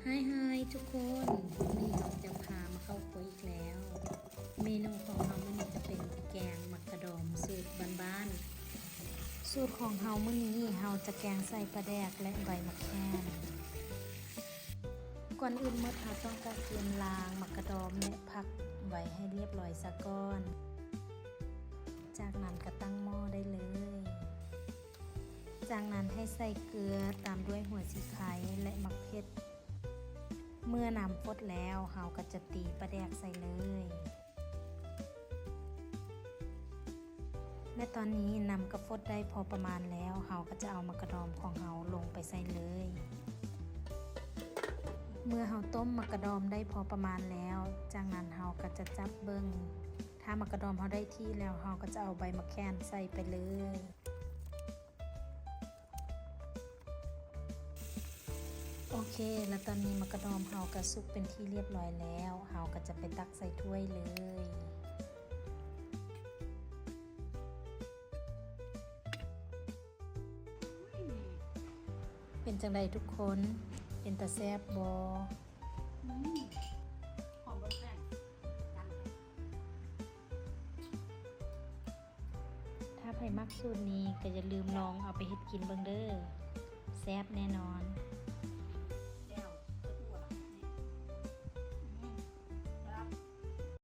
Hi hi ທຸກຄົນ, ມື້ນີ້ເຮົາຈະພາມາເຂົ້າຄົວອີກແລ້ວ. ເມນູຂອງເຮົາມື້ນີ້ຈະເປັນແກງໝາກກະດອມສູດບ້ານໆ. ສູດຂອງເຮົາມື້ນີ້ເຮົາຈະແກງໃສ່ປາແດກ ແລະ ໃບໝາກແຂ່ນ. ກ່ອນອື່ນໝົດເຮົາຕ້ອງກະກຽມລ້າງໝາກກະດອມ ແລະ ຜັກໄວ້ໃຫ້ລຽບຮ້ອຍສາກ່ອນ. ຈາກນັ້ນກະຕັ້ງໝໍ້ໄດ້ເລີຍ. ຈາກນັ້ນໃຫ້ໃສ່ເກືອ ຕາມດ້ວຍຫົວສີໄຄ ແລະ ໝາກເຜັດ. ເມື່ອນ້ຳຟົດແລ້ວ ເຮົາກະຈະຕີປາແດກໃສ່ເລີຍ. ແລະ ຕອນນີ້ນ້ຳກະຟົດໄດ້ພໍປະມານແລ້ວ ເຮົາກະຈະເອົາໝາກກະດອມຂອງເຮົາລົງໄປໃສ່ເລີຍ. ເມື່ອເຮົາຕົ້ມໝາກກະດອມໄດ້ພໍປະມານແລ້ວ ຈາກນັ້ນເຮົາກະຈະຈັບເບິ່ງ. ຖ້າໝາກກະດອມເຮົາໄດ້ທີ່ແລ້ວ ເຮົາກະຈະເອົາໃບໝາກແຂ່ນໃສ່ໄປເລີຍ. ໂອເຄ ແລະ ຕອນນີ້ໝາກກະດອມເຮົາກະສຸກເປັນທີ່ລຽບຮ້ອຍແລ້ວ ເຮົາກະຈະໄປຕັກໃສ່ຖ້ວຍເລີຍ. ເປັນຈັ່ງໃດທຸກຄົນ? ເປັນຕາແຊບບໍ່? ອືມ ຫອມບໍ່ແຊບ. ຖ້າໃຜມັກສູດນີ້ກະຢ່າລືມລອງເອົາໄປເຮັດກິນເບິ່ງເດີ ແຊບແນ່ນອນ.